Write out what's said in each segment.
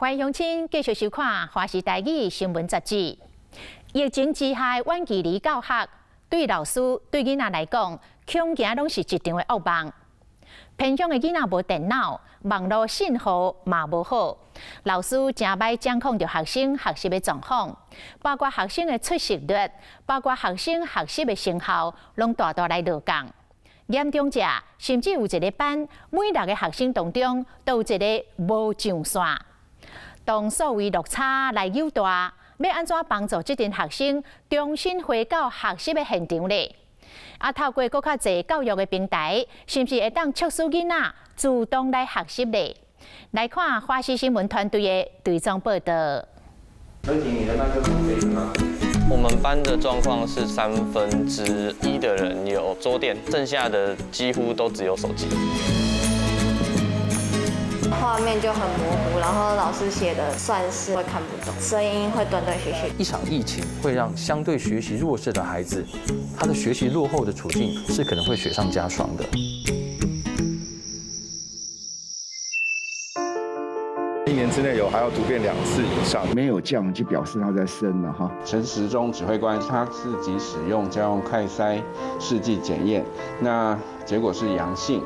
歡迎鄉親繼續收看《華視台語新聞雜誌》。疫情之下，遠距離教學對老師、對囡仔來講，恐驚攏是一場的噩夢。偏鄉的囡仔無電腦，網路信號嘛無好，老師誠歹掌控著學生學習的狀況，包括學生的出席率，包括學生學習的成效，攏大大來落降。嚴重者，甚至有一個班，每六個學生當中都有一個無上線。當數位落差來有大，欲按怎幫助這陣學生重新回到學習的現場咧？啊，透過閣較濟教育的平台，是毋是會當促使囡仔主動來學習咧？來看華視新聞團隊的追蹤報道。你的麥克風可以嗎？我們班的狀況是1/3的人有桌電，剩下的幾乎都只有手機。畫面就很模糊，然後老師寫的算式會看不懂，聲音會斷斷續續。一場疫情會讓相對學習弱勢的孩子，他的學習落後的處境是可能會雪上加霜的。一年之內有還要突變2次以上，沒有降就表示它在升了哈。陳時中指揮官他自己使用家用快篩試劑檢驗，那結果是陽性。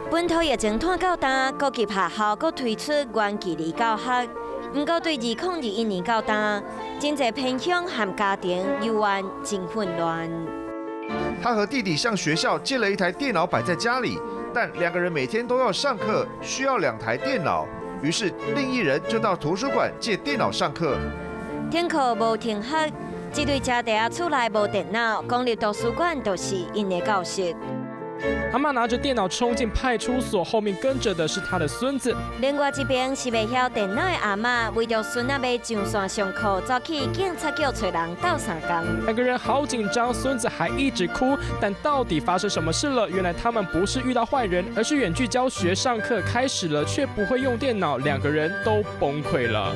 本土疫情拖到今，各級學校閣推出遠距離教學。毋過對2021年到今，真濟偏鄉和家庭猶原真混亂。他和弟弟向學校借了一台電腦擺在家裡，但兩個人每天都要上課，需要2台電腦，於是另一人就到圖書館借電腦上課。停課無停學，這對家庭厝內無電腦，公立圖書館就是𪜶的教室。阿嬤拿着電腦衝進派出所，後面跟着的是他的孫子。另外一邊是袂曉電腦的阿嬤，為著孫仔欲上線上課，走去警察局揣人鬥相共。兩個人好緊張，孫子還一直哭。但到底發生什麼事了？原來他們不是遇到壞人，而是遠距教學上課開始了，卻不會用電腦，兩個人都崩潰了。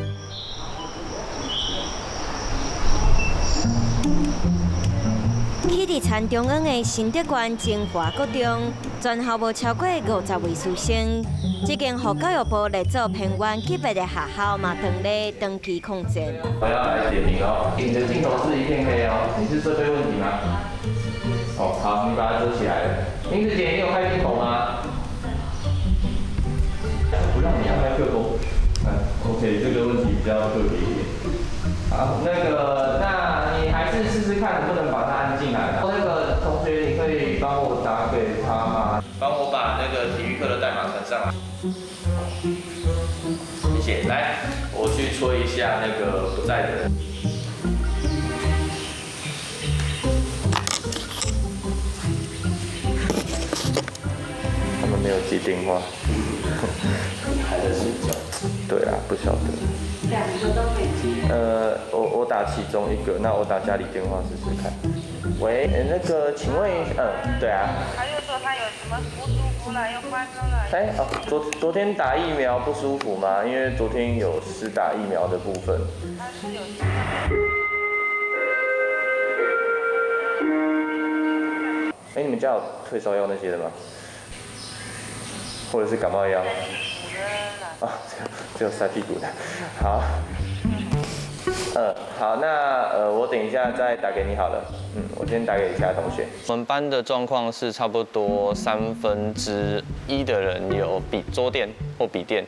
起佇田中央的新德縣精華國中，全校無超過50位師生。這間予教育部列做偏遠級別的學校嘛，當咧長期抗戰。我要來點名哦，你的鏡頭是一片黑哦，你是設備問題嗎？哦，好，你把它遮起來了。林子姐，你有開鏡頭嗎？不讓你按麥克風。OK，這個問題比較特別一點。好，那你還是試試看能不能把它按進來。那個同學，你可以幫我打給他嗎？幫我把那個體育課的代碼傳上來。謝謝。來，我去催一下那個不在的人。他們沒有接電話，還在睡覺。對啊，不曉得。兩個都沒接。我打其中一個，那我打家裡電話試試看。喂，那個，請問，對啊。他又說他有什麼不舒服了，又發燒了。哎，哦，昨天打疫苗不舒服嗎？因為昨天有施打疫苗的部分。他是有。哎，你們家有退燒藥那些的嗎？或者是感冒藥？啊，只有塞屁股的。好。好，那我等一下再打給你好了。我先打給其他同學。我們班的狀況是差不多1/3的人有筆桌電或筆電，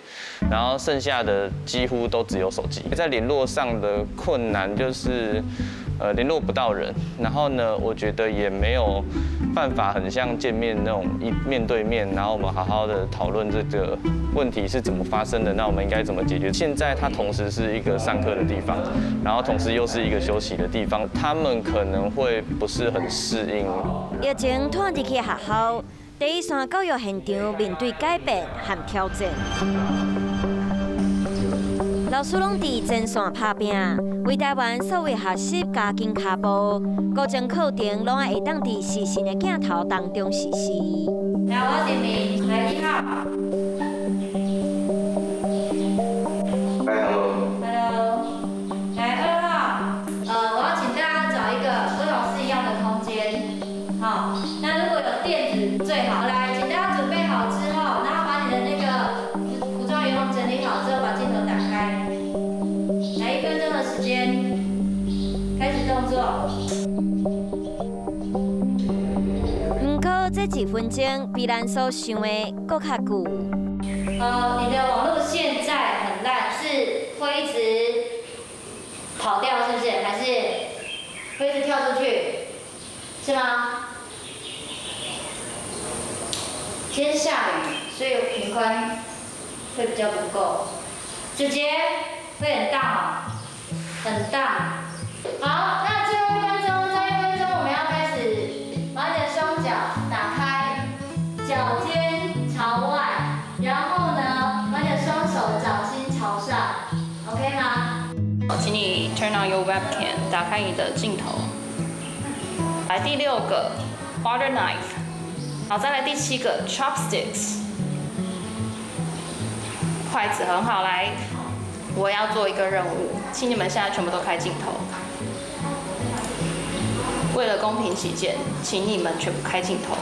然後剩下的幾乎都只有手機。在聯絡上的困難就是，聯絡不到人。然後呢，我覺得也沒有辦法很像見面那種一面對面，然後我們好好的討論這個問題是怎麼發生的，那我們應該怎麼解決？現在它同時是一個上課的地方，然後同時又是一個休息的地方，他們可能會不是很適應。疫情拖入去學校，第一線教育現場面對改變和挑戰。老師攏佇前線拍拚，為台灣數位學習加緊跤步，高中課程攏愛會當佇視訊的鏡頭當中實施。來，我點名，來1號。Hello。來2號。我要請大家找一個跟老師一樣的空間。好，那如果有墊子最好。來，請大家準備好之後，然後把你的那個服裝儀容整理好之後，把鏡頭打開。1分钟比咱所想的阁较久。你的网络现在很烂，是会一直跑掉，是不是？还是会一直跳出去，是吗？今天下雨，所以频宽会比较不够。姐姐会很大，很大。好，那最后1分钟，再1分钟，我们要开始把你的双脚打开，脚尖朝外，然后呢，把你的双手掌心朝上，OK 吗？请你 turn on your webcam，打开你的镜头。来，第6个 butter knife。好，再来第7个 chopsticks，筷子很好。来，我要做一个任务，请你们现在全部都开镜头。为了公平起见，请你们全部开镜头。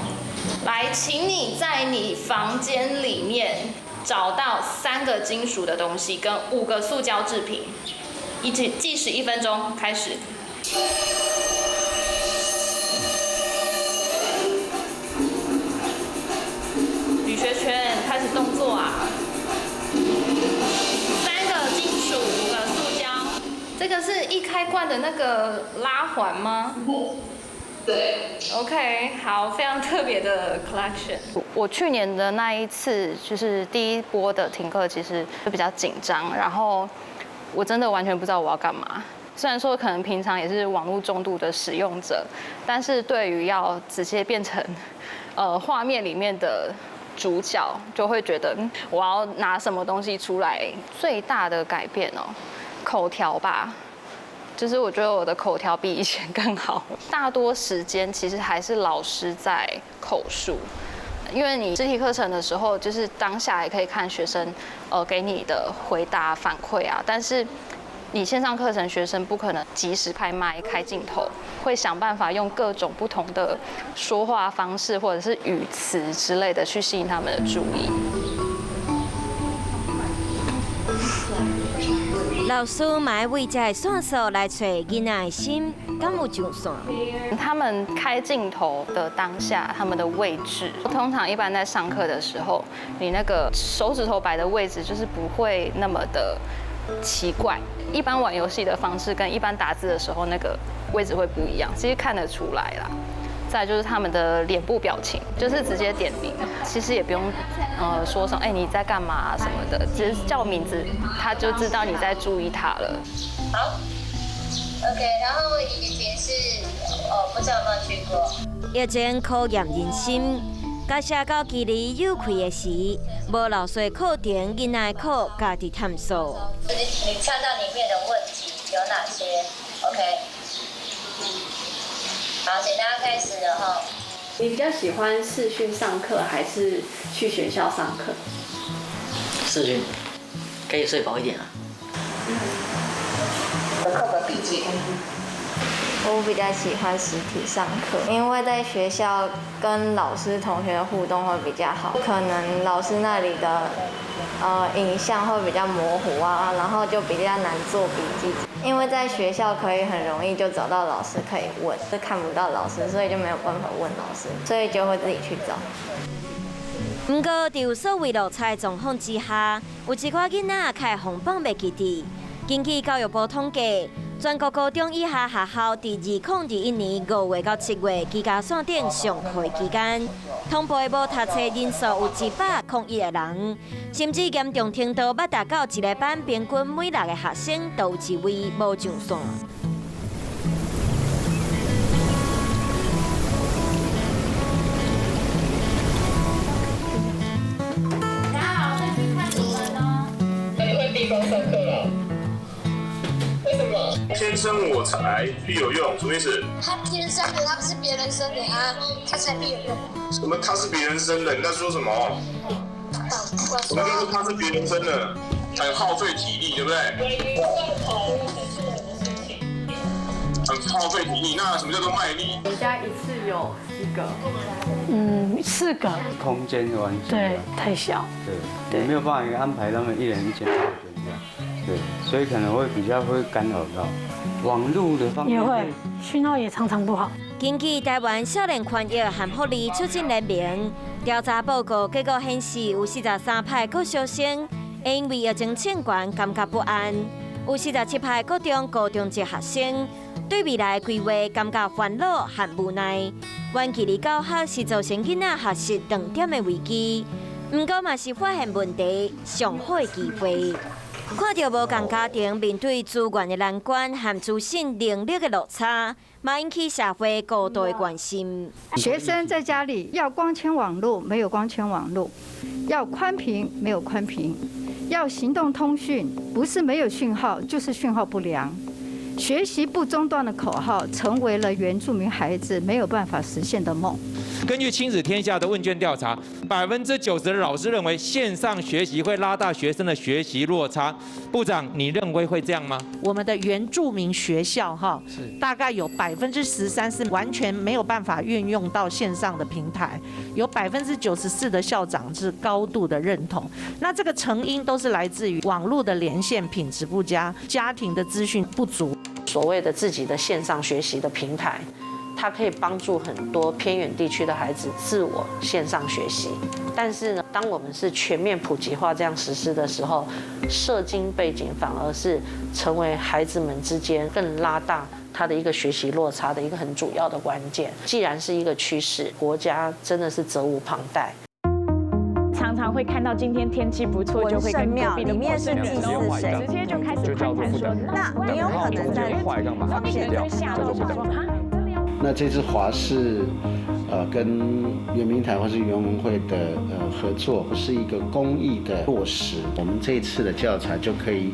来，请你在你房间里面找到3个金属的东西跟5个塑胶制品，一起计时1分钟，开始。吕学全开始动作啊！3个金属，5个塑胶，这个是一开罐的那个拉环吗？对。 OK，好，非常特别的 collection。我去年的那一次就是第一波的停课，其实就比较紧张，然后我真的完全不知道我要干嘛。虽然说可能平常也是网络重度的使用者，但是对于要直接变成画面里面的主角，就会觉得我要拿什么东西出来。最大的改变哦，口条吧，就是我觉得我的口条比以前更好。大多时间其实还是老师在口述，因为你实体课程的时候，就是当下也可以看学生给你的回答反馈啊，但是你线上课程，学生不可能及时开麦、开镜头，会想办法用各种不同的说话方式或者是语词之类的去吸引他们的注意。老师嘛爱为这个线索来揣囡仔的心，敢有上线？他们开镜头的当下，他们的位置，通常一般在上课的时候，你那个手指头摆的位置就是不会那么的奇怪。一般玩游戏的方式跟一般打字的时候那个位置会不一样，其实看得出来啦。再来就是他们的脸部表情，就是直接点名，其实也不用说什么哎你在干嘛什么的，只是叫名字他就知道你在注意他了。好，OK，然后以前是不知道有没有去过。疫情考验人心，甲社交距离有开的时，无老师课程，囡仔靠家己探索。你看到里面的问题有哪些？OK。好，请大家开始了哈。你比较喜欢视讯上课还是去学校上课？视讯，可以睡饱一点啊。课本笔记。我比较喜欢实体上课，因为在学校跟老师同学的互动会比较好，可能老师那里的影像会比较模糊啊，然后就比较难做笔记。因为在学校可以很容易就找到老师可以问，就看不到老师，所以就没有办法问老师，所以就会自己去找。不过，在有所谓落差的状况之下，有一寡囡仔较会防放袂记得。根据教育部统计，全国高中以下学校伫2021年5月到7月居家线顶上课期间，通报的无读册人数有101个人，甚至严重程度捌达到一个班平均每6个学生都有1位无上线。大家好，这是看你们哦。在地方上课了。天生我材必有用，什么意思？他天生的，他不是别人生的，他才必有用。什么？他是别人生的？你在说什么？什么叫做他是别人生的？很耗费体力，对不对？很耗费体力。那什么叫做卖力？你家一次有几个？4个。空间的关系。对，太小。对，没有办法安排他们一人一间房间这样。对，所以可能会比较会干扰到网路的方面，也会讯号也常常不好。根據台灣少年權益和福利促進聯盟調查報告結果顯示，有43%國小生因為疫情升懸感覺不安，有47%國中、高中職學生對未來規劃感覺煩惱和無奈。遠距離教學是造成囡仔學習斷點的危機，毋過嘛是發現問題上好的機會。看著無仝家庭面對資源的難關和資訊能力的落差，嘛引起社會高度的關心。學生在家裡要光纖網路，沒有光纖網路；要寬頻，沒有寬頻；要行動通訊，不是沒有訊號，就是訊號不良。學習不中斷的口號，成為了原住民孩子沒有辦法實現的夢。根據親子天下的問卷調查，90%的老師認為線上學習會拉大學生的學習落差。部長，你認為會這樣嗎？我們的原住民學校哈，大概有13%是完全沒有辦法運用到線上的平台，有94%的校長是高度的認同。那這個成因都是來自於網絡的連線品質不佳，家庭的資訊不足。所謂的自己的線上學習的平台，它可以幫助很多偏遠地區的孩子自我線上學習。但是呢，當我們是全面普及化這樣實施的時候，社經背景反而是成為孩子們之間更拉大他的一個學習落差的一個很主要的關鍵。既然是一個趨勢，國家真的是責無旁貸。常常會看到今天天氣不錯，就會跟隔壁的陌生人直接就開始攀談說，那你有可能在風險就嚇到說啊。那這次華視，跟原民台或是原文會的合作，是一個公益的落實。我們這次的教材就可以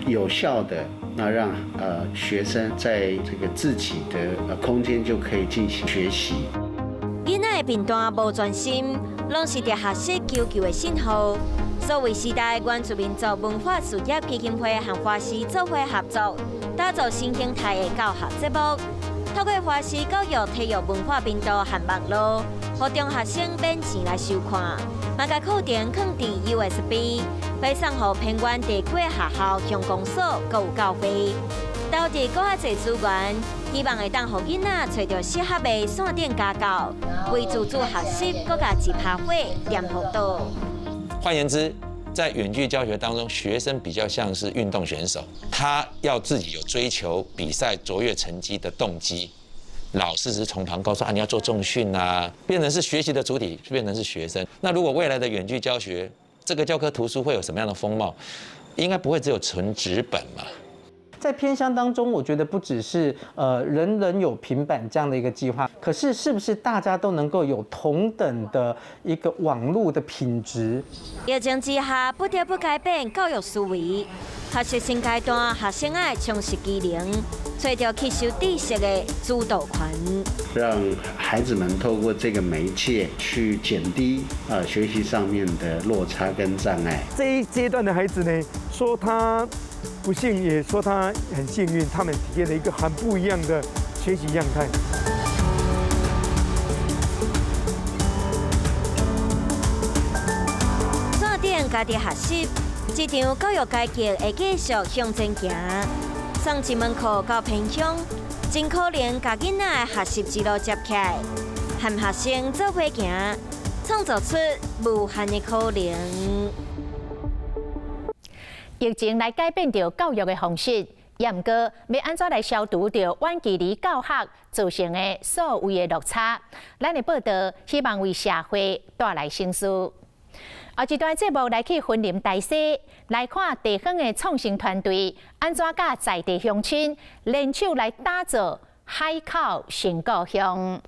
有效的那讓學生在這個自己的空間就可以進行學習。囡仔的頻段無專心，攏是佇學習求救的信號。數位時代原住民族文化事業基金會和華視做伙合作，打造新形態的教學節目。透過華視教育體育文化頻道和網路，予中學生免錢來收看，嘛共課程囥佇 USB，欲送予偏遠地區學校、鄉公所，閣有教會，投入閣較濟資源，希望會當予囡仔揣著適合的線頂家教，為自主學習閣共一拍火顛覆倒。換言之，在遠距教學當中，學生比較像是運動選手，他要自己有追求比賽卓越成績的動機。老師是從旁告訴啊，你要做重訓啊，變成是學習的主體，變成是學生。那如果未來的遠距教學，這個教科圖書會有什麼樣的風貌？應該不會只有純紙本嘛？在偏鄉當中，我覺得不只是人人有平板這樣的一個計劃，可是是不是大家都能夠有同等的一個網絡的品質？疫情之下，不得不改變教育思維。學習新階段，學生愛充實技能，揣著吸收知識的主導權。讓孩子們透過這個媒介去減低學習上面的落差跟障礙。這一階段的孩子呢，說他不幸，也說他很幸運，他們體驗了一個很不一樣的學習樣態。線頂家己學習，這場教育改革會繼續向前行。送一門課到偏鄉，真可能共囡仔的學習之路接起來，和學生做伙行，創造出無限的可能。疫情來改變著教育的方式，也毋過欲按怎來消除著遠距離教學造成的所謂的落差？咱的報道希望為社會帶來省思。後一段節目來去雲林大溪來看地方的創新團隊按怎佮在地鄉親聯手來打造海口新故鄉。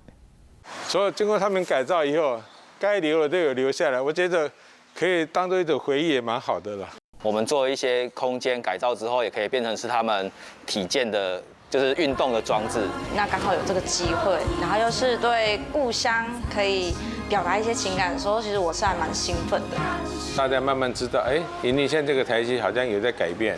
所以經過他們改造以後，該留的都有留下來，我覺得可以當做一種回憶，也蠻好的了。我們做一些空間改造之後，也可以變成是他們體健的，就是運動的裝置。那剛好有這個機會，然後又是對故鄉可以表達一些情感的時候，其實我是還蠻興奮的。大家慢慢知道，哎，雲林縣這個台西好像有在改變，